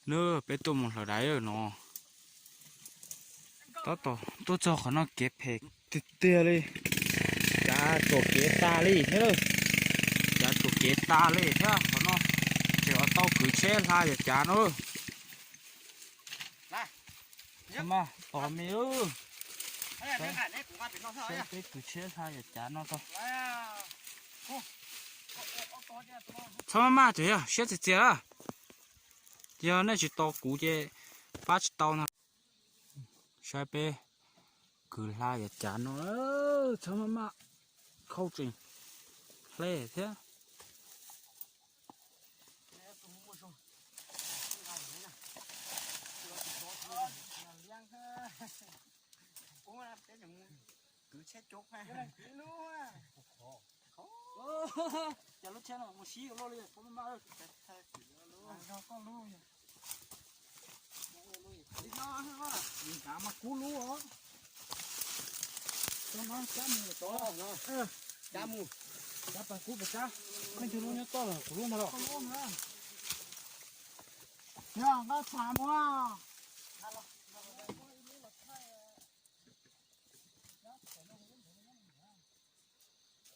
Nab, peb tuaj mus hlawv daiv no. Tab tom tuaj txog qhov no kev phem tiag tiag li. Cav tsuam kev tas li thiab. Cav tsuam kev tas li thiab qhov no. Tseem tau kwv tsheb hla yam cav no. Mas tos me, saib peb kwv tsheb hla yam cav no tau. Txhob maj maj, tseem yog siab txias txias. Yog nej tsis tos kuv ces pab tsis tau no. Saib peb kwv hla yam cav no, txhob maj maj, khau tseem hle thiab. Cas lub tsheb no mus sib loj li, txhob maj maj. Li no, nws nrad mas kub lub os. Tau no cab mus tod, cab mus, cab pas kub pas cab. Leej twg lub nyob toj los kuv lub ntag los. Yog nqa tsham mus.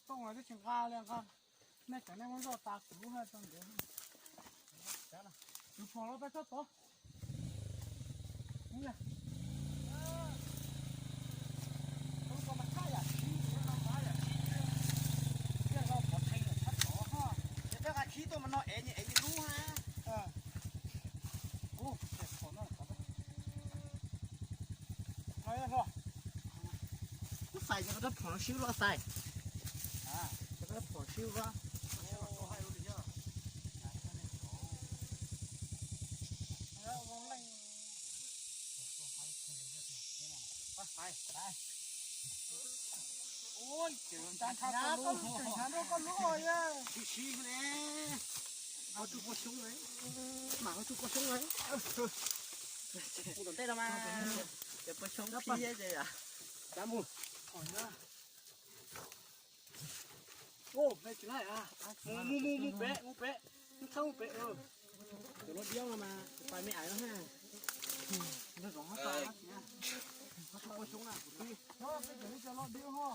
Tooj los twb tsis nqa li, nqa nej cov nej muab zoj tas kuv lub na tso ntawd. Tus phom los peb txhob tod. Khib tuaj mas no ev, ev lub na. Kuv xais rau rab phom no sib loj xais. Rab phom sib loj. Ua, ces hnyav rau koj lub, sib sib ne. Ho tsuj poj xyoob ne, mam ho tsuj poj xyoob ne. Mus tom ntej no mas, ces poj xyoob pib ces yom. Cab mus. Mus mus mus mus pem, mus pem, mus txhawb mus pem. Cov loj diab no mas pais me ais no na. Nrog zov ho tau, ho tsuj poj xyoob na kuv twb. Peb cov loj diab ho.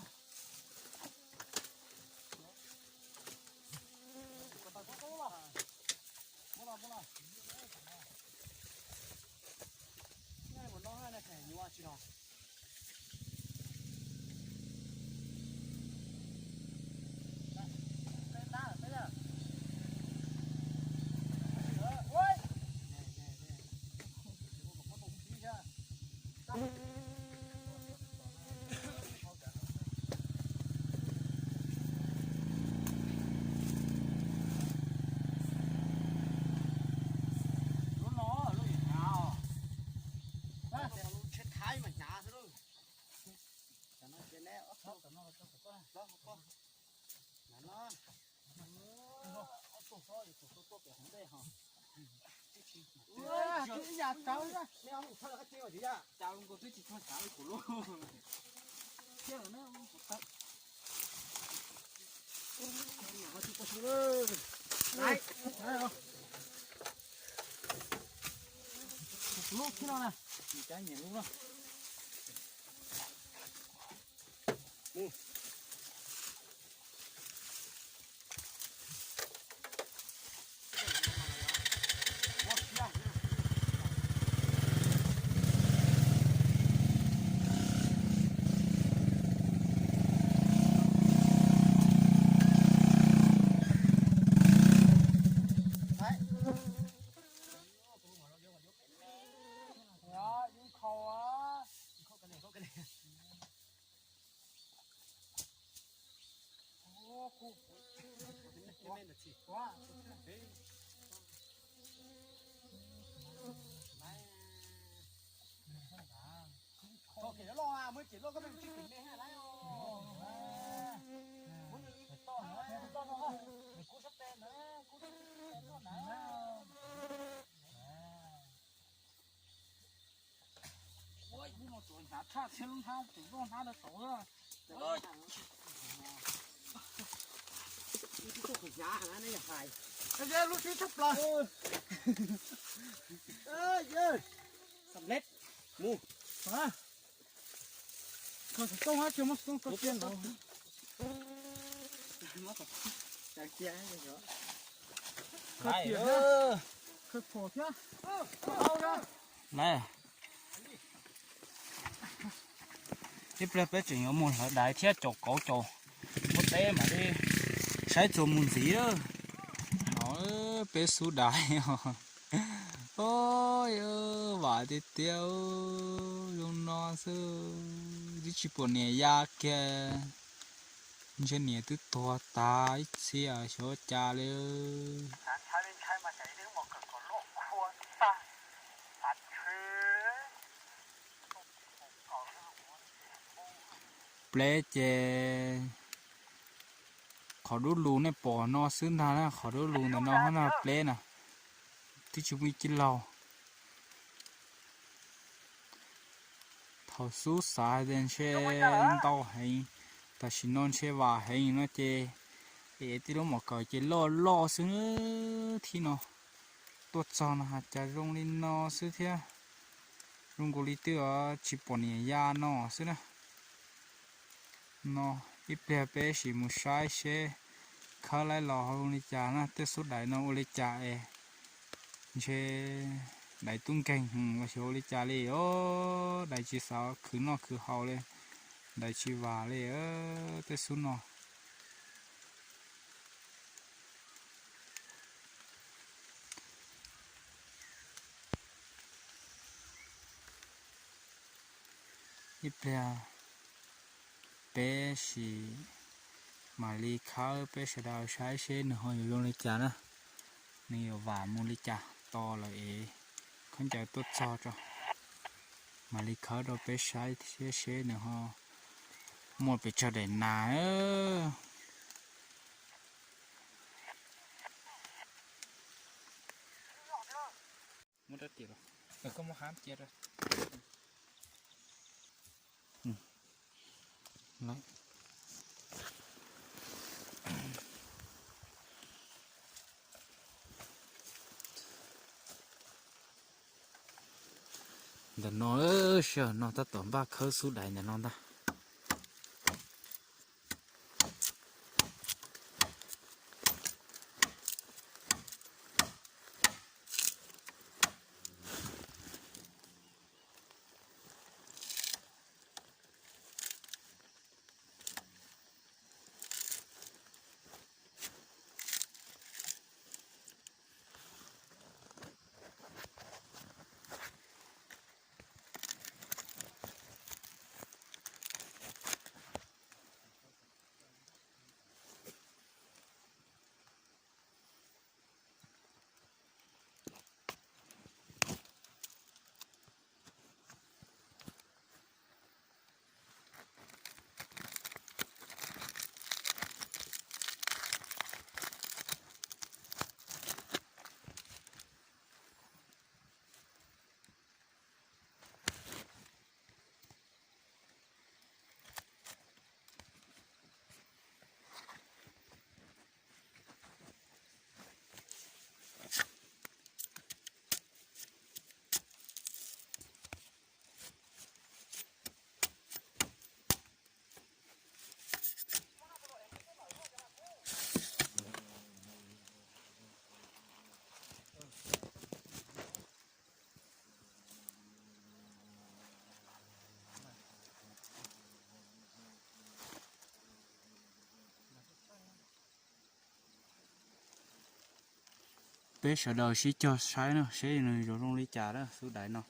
Lub no lub hnyav os. Tsheb thaib mas hnyav xwb lauj. Tam no ces neb ob tug hlob hauv ko. Tam no ob tug hlob yuav tsum tuaj pem hauv ntej ho. Ib yam tsawv na. Neb ob tug thawj qab tseeb mas tsis yaj. Cas nkaus twb tsis tshua tshav li kuv lub. Thiab lawm neb kuv tawm. Lub khib no na. Cab nyiam lub na. Ua, lub no tsuas hnyav tshaj thiab, lub hnab tseem loj hnab rau saud. Lub tsheb tshaj plaws. Nice. Ib pliag peb tseem yuav mus hlawv daiv thiab caum kauv caum muab teb mam li saib txuas mus ntxiv. No peb xub daiv. Oj, vam tiag tiag, zoo no xwb twb tsis pom niam ya kiag. Ntshe niam twb tuag tas ib txhia xyov cas li. Pleb ces qhov dub lug nej pom no xwb ntag na, qhov dub lug ntawm no na pleb na, twb tsis muaj ib cib laug. Thaum xub xav tias ntshe ntau heev, tam sim no ntshe vam heev no ces es tij lub mom kawm ces loj loj xwb thib no. Tuaj txog no has cas zoo li no xwb thiab, zoo nkaus li twb tsis pom niam ya no xwb na. No ib pliag peb sim mus saib seb khawb laib los zoo li cas na, tej xub daiv no ua li cas es ntshe daiv tub nkeeg los xyov ua li cas li os, daiv tsis xav khwv noj khwv haus li, daiv tsis vam li tej xub no. Ib pliag peb sim mam li khawb peb sawv daws saib seb nws ho yuav zoo li cas na, nws yuav vam mus li cas to lawm es khaub ncaws tuaj txog tso, mam li khawb rau peb saib thiab seb nws ho muaj pes tsawg daim nas. Ntawm no, sij hawm no tab tom npaj khawb xub daiv ntawm no ntag. Peb sawv daws sib cog saib na, seb nws yuav zoo li cas na, xub daiv no.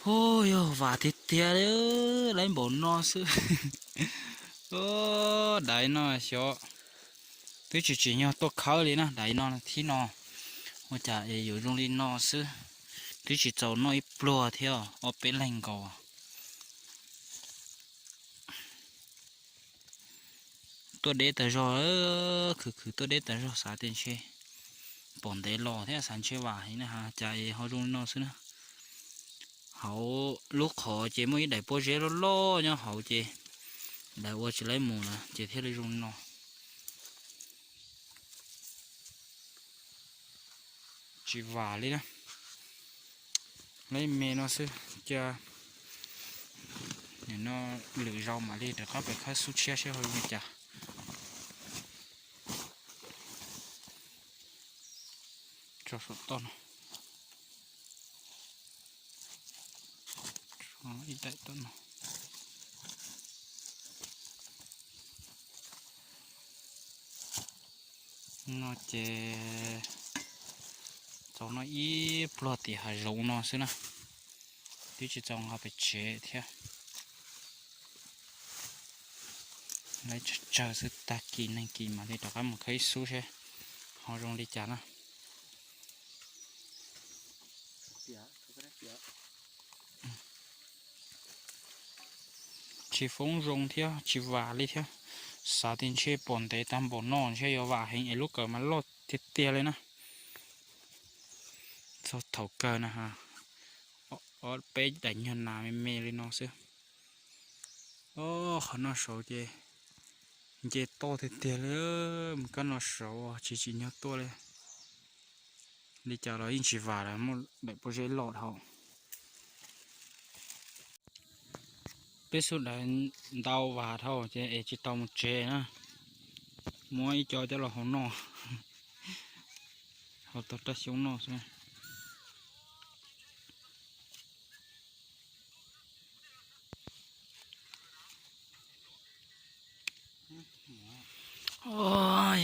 Yog vam tiag tiag li, lawv npaum no xwb. Daiv no xyov, twb tsis tsim nyog tuaj khawb li na, daiv no thib no. Ua cas es yuav zoo li no xwb, twb tsis txaus noj ib pluag thiab, ob peb leeg nkaus. Tuaj deb tas zog, khwv khwv tuaj deb tas zog, xav tias ntshe pom ntev los thiab xav ntshe vam heev na, cas es ho zoo li no xwb na. Hauv lub qhov ces muaj ib daim pob zeb loj loj nyob hauv ces lawv ua tsis laib mus lawm ces thiaj li zoo li no. Tsis vam li na. Laib me no xwb, cia no lwm zaus mam li rov qab pem khawb xub tshiab seb ho zoo li cas. Tso saum toj no. Ib daim toj no. No ces txaus noj ib pluag tim hav zoov no xwb na, twb tsis txaus nqa pem tsev thiab. Laib tsawg tsawg xwb, tag kis neeg kis mam li rov qab mus khawb ib xub seb ho zoo li cas na. Tsis foob zoo thiab tsis vam li thiab. Xav tias ntshe pom ntev tag npaum no ntshe yuav vam heev es lub kawm mas loj tiag tiag li na. Txog thaum kawg na, ob peb daim nyuag nas me me li no xwb. Qhov noj saud ces nce toj tiag tiag li, mus kab noj saud tsis tsim nyog tuaj li. Li cas los yeej tsis vam lawm, muaj daim pob zeb loj dhau. Peb xub dais ntau vas dhau ces es tsis tau mus tsev na, muab ib co coj los hau noj, hau tau raj xyoob noj xwb.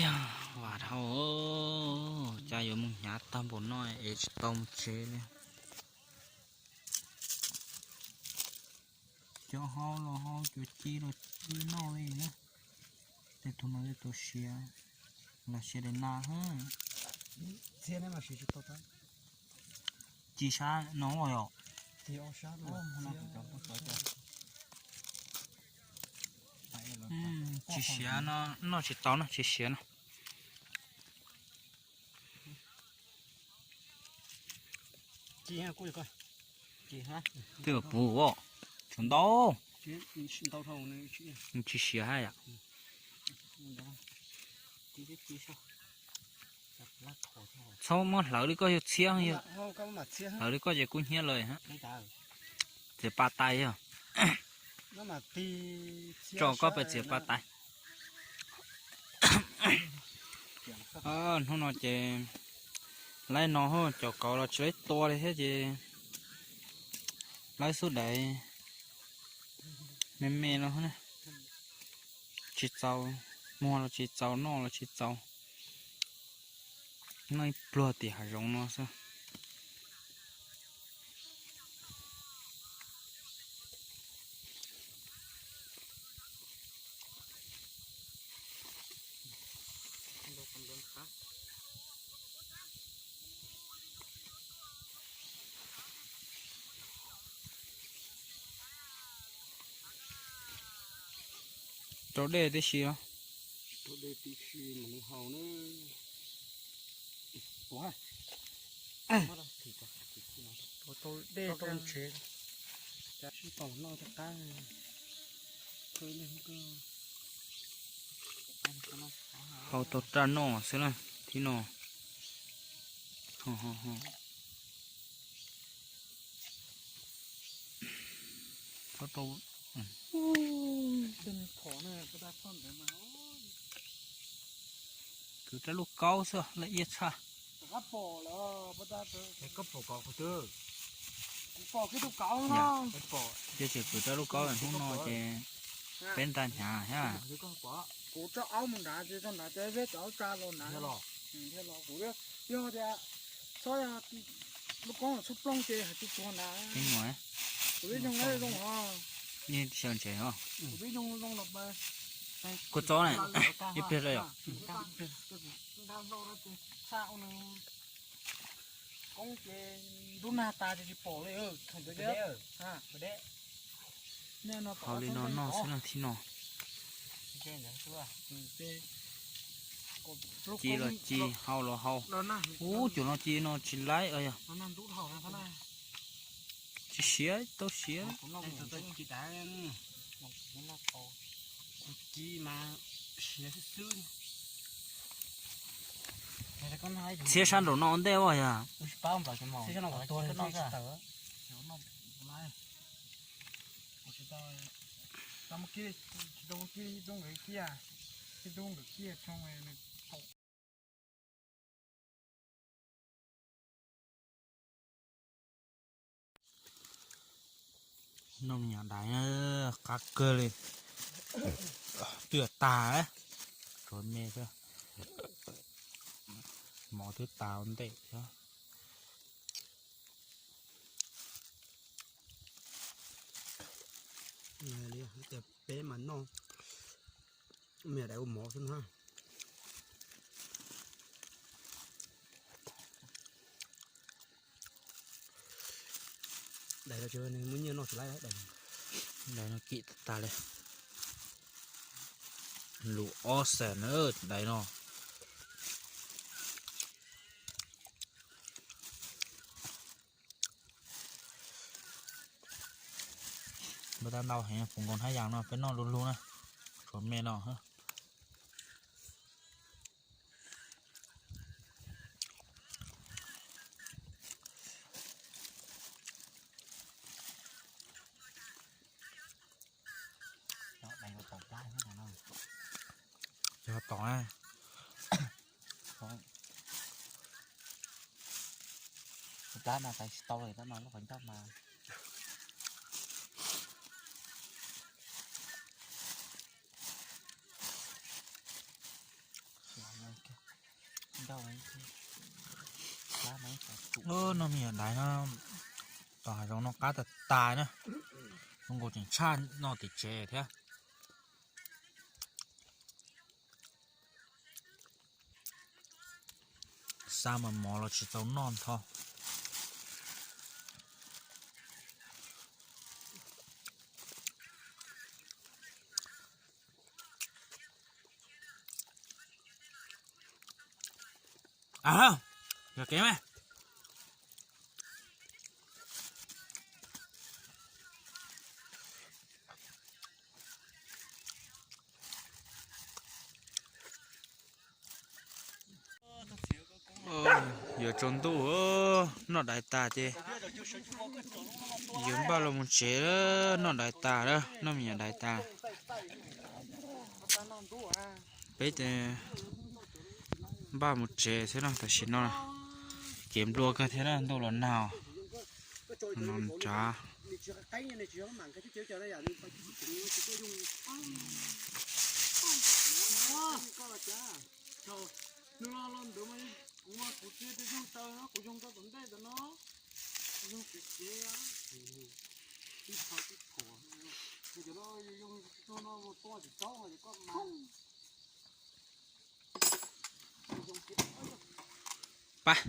Yog vam dhau, cas yuav mus hnyav tag npaum no es tsis tau mus tsev li. Cov hau los hau, cov ci los ci noj li na. Tej tug no tej tug siav, los siav daim nas. Ci sab no yom. Tsis siav no, noj tsis tau no, tsis siav no. Twb puv, tsuav ntau. Tsis siav hab yom. Txhob muab hlawv li koj yug txhiab, hlawv li koj ces kub hnyiab lawm. Txiav pa tais yog, tso koj pais txiav pa tais. Hnub no ces laib no, cov kauv los tsis laib tua li thiab ces laib xub dais me me no, tsis txaus muag los tsis txaus, noj los tsis txaus, noj ib pluag tim hav zoov no xwb. Rau dej tib si os. Rau dej tib si mas nws haus na. Ua, ua tau dej rau tsev, sib tau noj rau qab. Hau tau raj noj xwb na, thib no. Kwv rab lub kaub xwb, laj iab tshaj. Koj pom ko, kuv twb, kuv pom kiag tus kauv no. Ces tseem kwv rab lub kaub, hnub no ces peb nra hnyav thiab. Kuv tso aub mus nrad, ces tso nrad ces peb cov aub tsa los nrad. Thiaj los kuv yog tias txhob, lub kaub txhob plooj ces hais tsis tuag nrad. Peb mus, Yeej xyaw ntses os. Kua txob ne, ib pliag rau yom. Koob ces ntub nag tas ces tsis pom li. Hau li no noj xwb na thib no. Ci los ci, hau los hau. Ub, cov no ci no tsis laib os yog. Tsis siav, tau siav. Txhiab sab nraum no ua ntej as yog. Noj me nyuam dais na, qab kawg li. Twb tag, tsuas me xwb. Mov twb tas ua ntej thiab. Peb mas noj me nyuam dais ua mov xwb na. Dais no nws muaj nyiaj noj tsis laib dais. Dais no kim tag tag li. Lus ob xees na dais no. Npaj tab ntau heev, puv nkaus hnab yas no peb noj lug lug na, tsuas me no. Yog tom na. Plab mas tais tsis tau li, tab mas lub qhov ncauj mas. Noj me nyuam dais no, tom hav zoov no qab tag tas na. Zoo nkaus tseem tshaj noj tim tsev thiab. Xa mas mov los tsis tau noj nrho. Yog kev me. Yuav tsaus ntuj, noj dais tas ces yuav npaj los mus tsev, noj dais tas lawm, noj me nyuam dais tas. Peb ces npaj mus tsev thiab no, tam sim no ces nplua kawg thiab na, ntuj los nag. No nrad. Pab,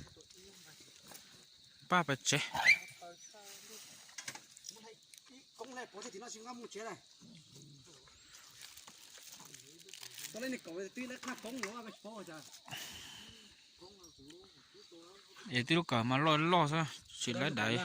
pab pais tsev. Es tib lub kawm mas loj loj xwb, tsis laib dais.